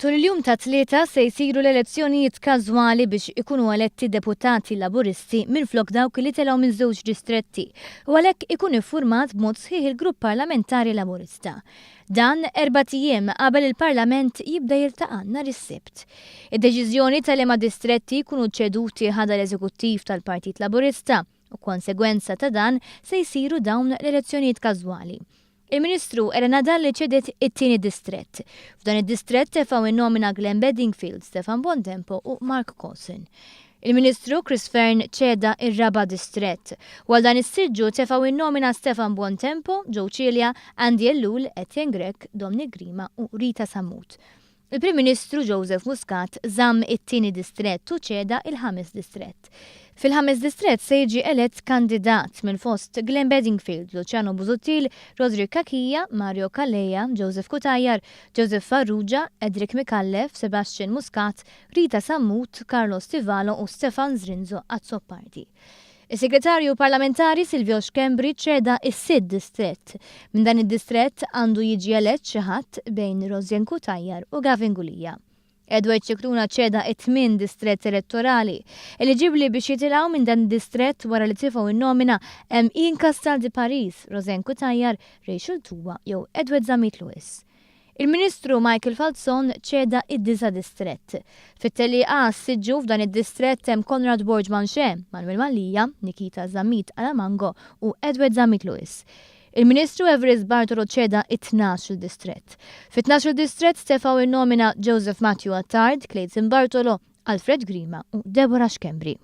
Tul il-jum tat-Tlieta se jsiru l-elezzjonijiet każwali biex ikunu eletti deputati Laburisti minflok dawk li telgħu minn żewġ distretti u għalhekk ikun iffurmat b'mod sħiħ il-Grupp Parlamentari Laburista. Dan erbat ijiem qabel il-Parlament jibda jiltaqa' nhar is-Sibt. Id-deċiżjoni ta' liema distretti jkunu ċeduti ħadha l-Eżekuttiv tal-Partit Laburista u konsegwenza ta' dan se jsiru dawn l-elezzjonijiet każwali. Il-Ministru Elena Dalli ċediet it-tieni distrett. F'dan id-distrett tefgħu in-nomina Glenn Bedingfield, Stefan Bontempo u Mark Cawson. Il-Ministru Chris Fearne ċeda r-raba' distrett. U għal dan is-siġġu tefgħu in-nomina Stefan Buontempo, Joe Cilia, Andy Ellul, Etienne Grech, Dominic Grima u Rita Sammut. Il-Prim Ministru Joseph Muscat żamm it-tieni distrett u ċeda il-ħames distrett. Fil-ħames distrett se jiġi elett kandidat minn fost Glenn Bedingfield, Luciano Busuttil, Roderick Cachia, Mario Calleja, Joseph Cutajar, Joseph Farrugia, Edric Micallef, Sebastian Muscat, Rita Sammut, Carlo Stivalo u Stefan Zrinzo Azzopardi. Is-Segretarju Parlamentari Silvio Schembri ċeda s-sitt distrett. Minn dan id-distrett għandu jiġi elett xi ħadd bejn Rosianne Cutajar u Gavin Gulia. Edward Scicluna ċeda t-tmien distrett elettorali. Eliġibbli biex jitilgħu minn dan id-distrett wara li tifgħu n-nomina hemm Ian Castaldi Paris, Rosianne Cutajar, Rachel Tuwa jew Edward Zammit Lewis. Il-Ministru Michael Falzon ċeda id-disa' distrett. Fit-tellieqa għas-siġġu f'dan id-distrett hemm Conrad Borg Manché, Manuel Mallia, Nikita Zammit Alamango u Edward Zammit Lewis. Il-Ministru Evarist Bartolo ċeda it-tnax-il distrett. Fit-tnax-il distrett tefgħu n-nomina Joseph Matthew Attard, Clayton Bartolo, Alfred Grima u Deborah Schembri.